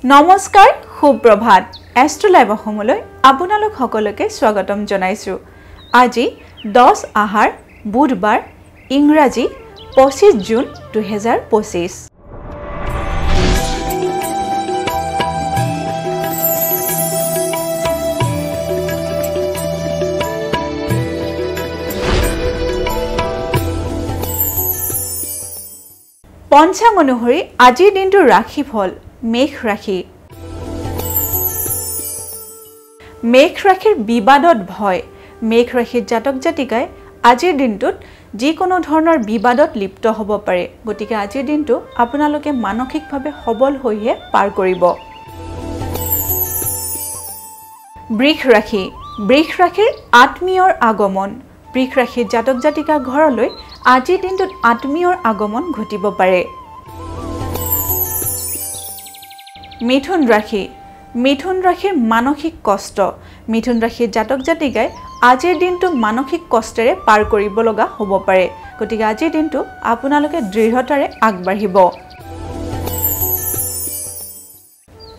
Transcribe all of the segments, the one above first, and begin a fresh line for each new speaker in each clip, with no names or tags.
নমস্কাৰ, সুপ্ৰভাত। Astro live অসমলৈ আপোনালোক সকলোকে স্বাগতম জনাইছোঁ। আজি 10 আহাৰ বুধবাৰ, ইংৰাজী 25 জুন 2025। পঞ্চাং অনুসৰি আজিৰ দিনটোৰ ৰাশিফল মেঘ ৰাশি। মেঘ ৰাশিৰ বিবাদত ভয়। মেঘ ৰাশিৰ জাতক জাতিকাই আজিৰ দিনটোত যিকোনো ধৰণৰ বিবাদত লিপ্ত হ'ব পাৰে, গতিকে আজিৰ দিনটো আপোনালোকে মানসিকভাৱে সবল হৈহে পাৰ কৰিব। বৃষ ৰাশি। বৃষ ৰাশিৰ আত্মীয়ৰ আগমন। বৃষ ৰাশিৰ জাতক জাতিকা ঘৰলৈ আজিৰ দিনটোত আত্মীয়ৰ আগমন ঘটিব পাৰে। মিথুন ৰাশি। মিথুন ৰাশিৰ মানসিক কষ্ট। মিথুন ৰাশিৰ জাতক জাতিকাই আজিৰ দিনটো মানসিক কষ্টেৰে পাৰ কৰিব লগা হ'ব পাৰে, গতিকে আজিৰ দিনটো আপোনালোকে দৃঢ়তাৰে আগবাঢ়িব।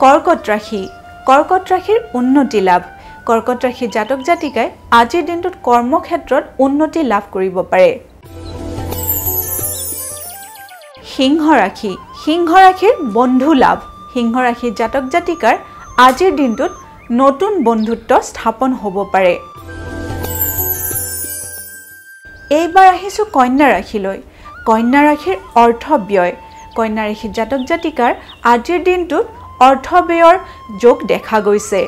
কৰ্কট ৰাশি। কৰ্কট ৰাশিৰ উন্নতি লাভ। কৰ্কট ৰাশিৰ জাতক জাতিকাই আজিৰ দিনটোত কৰ্মক্ষেত্ৰত উন্নতি লাভ কৰিব পাৰে। সিংহ ৰাশি। সিংহ ৰাশিৰ বন্ধু লাভ। সিংহ ৰাশিৰ জাতক জাতিকাৰ আজিৰ দিনটোত নতুন বন্ধুত্ব স্থাপন হ'ব পাৰে। এইবাৰ আহিছোঁ কন্যা ৰাশিলৈ। কন্যা ৰাশিৰ অৰ্থ ব্যয়। কন্যা ৰাশিৰ জাতক জাতিকাৰ আজিৰ দিনটোত অৰ্থ ব্যয়ৰ যোগ দেখা গৈছে।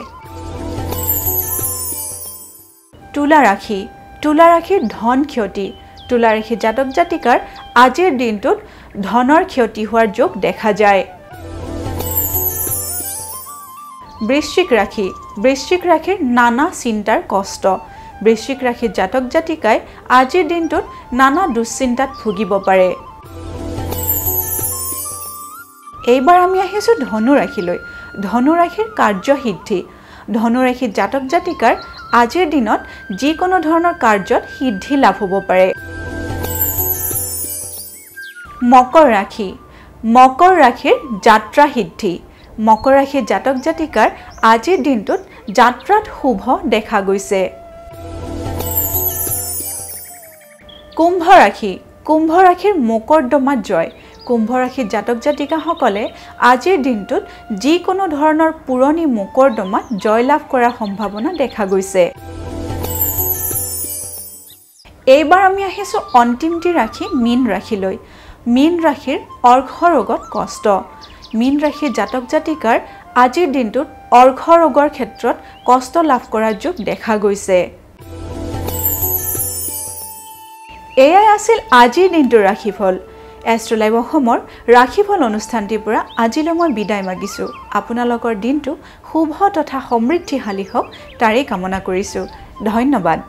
তুলা ৰাশি। তুলা ৰাশিৰ ধন ক্ষতি। তুলা ৰাশিৰ জাতক জাতিকাৰ আজিৰ দিনটোত ধনৰ ক্ষতি হোৱাৰ যোগ দেখা যায়। বৃশ্চিক ৰাশি। বৃশ্চিক ৰাশিৰ নানা চিন্তাৰ কষ্ট। বৃশ্চিক ৰাশিৰ জাতক জাতিকাই আজিৰ দিনটোত নানা দুশ্চিন্তাত ভুগিব পাৰে। এইবাৰ আমি আহিছোঁ ধনু ৰাশিলৈ। ধনু ৰাশিৰ কাৰ্যসিদ্ধি। ধনু ৰাশিৰ জাতক জাতিকাৰ আজিৰ দিনত যিকোনো ধৰণৰ কাৰ্যত সিদ্ধি লাভ হ'ব পাৰে। মকৰ ৰাশি। মকৰ ৰাশিৰ যাত্ৰা সিদ্ধি। মকৰ ৰাশিৰ জাতক জাতিকাৰ আজিৰ দিনটোত যাত্ৰাত শুভ দেখা গৈছে। কুম্ভ ৰাশি। কুম্ভ ৰাশিৰ মোকৰ্দমা জয়। কুম্ভ ৰাশিৰ জাতক জাতিকাসকলে আজিৰ দিনটোত যিকোনো ধৰণৰ পুৰণি মোকৰ্দমাত জয়লাভ কৰাৰ সম্ভাৱনা দেখা গৈছে। এইবাৰ আমি আহিছোঁ অন্তিমটি ৰাশি মীন ৰাশিলৈ। মীন ৰাশিৰ অৰ্ঘ ৰোগত কষ্ট। মীন ৰাশিৰ জাতক জাতিকাৰ আজিৰ দিনটোত অৰ্ঘ ৰোগৰ ক্ষেত্ৰত কষ্ট লাভ কৰাৰ যোগ দেখা গৈছে। এয়াই আছিল আজিৰ দিনটোৰ ৰাশিফল। এষ্ট্ৰ লাইভ অসমৰ ৰাশিফল অনুষ্ঠানটিৰ পৰা আজিলৈ মই বিদায় মাগিছোঁ। আপোনালোকৰ দিনটো শুভ তথা সমৃদ্ধিশালী হওক তাৰেই কামনা কৰিছোঁ। ধন্যবাদ।